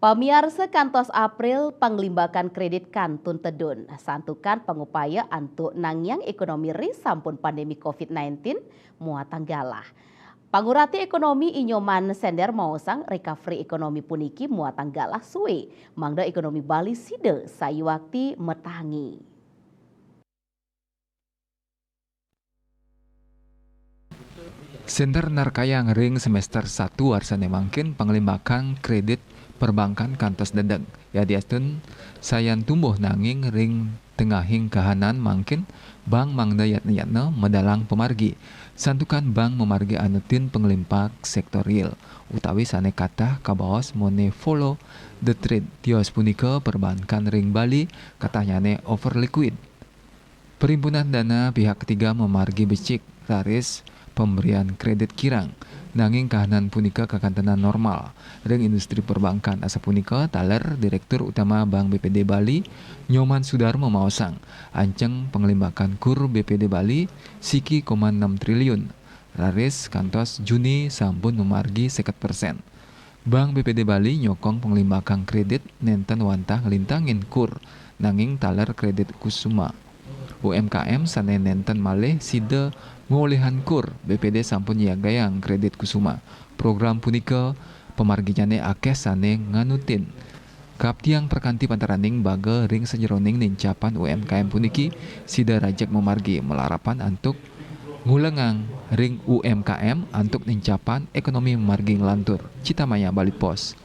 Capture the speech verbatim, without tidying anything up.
Pamiarsa, kantos April panglimbakan kredit kantun tedun, santukan pangupaya antuk nangiang ekonomi ri sampun pandemi covid sembilan belas muatang galah. Pangurati ekonomi I Nyoman Sender maosang, recovery ekonomi puniki muatang galah suwe, mangda ekonomi Bali sida sayuakti matangi. Sender narkayang ring semester satu arsane mangkin panglimbakan kredit perbankan kantos dedeng. Yadiastun sayan tumbuh nanging ring tengahing kahanan mangkin bank mangda yatna-yatna medalang pamargi. Santukan bank mamargi anutin panglimpak sektor real utawi sane katah kabaos mone follow the trade. Tios punika perbankan ring Bali katahnyane over liquid. Perhimpunan dana pihak ketiga mamargi becik, raris pemberian kredit kirang. Nanging kahanan punika kakantenan normal ring industri perbankan. Asapunika taler Direktur Utama Bank B P D Bali, Nyoman Sudarma maosang, anceng panglimbakan kur B P D Bali siki koma enam triliun, raris kantos Juni sampun mamargi seket persen. Bank B P D Bali nyokong panglimbakan kredit nenten wantah nglintangin kur, nanging taler kredit kusuma. U M K M sane nenten malih sida ngolihan kur, B P D sampun nyiagayang kredit kusuma. Program punika pamarginyane akeh sane nganutin. Kaptiang prakanti pantaraning baga ring sajeroning nincapan U M K M puniki, sida rajeg mamargi malarapan antuk ngulengang ring U M K M antuk nincapan ekonomi mamargi nglantur. Citamaya Bali Post.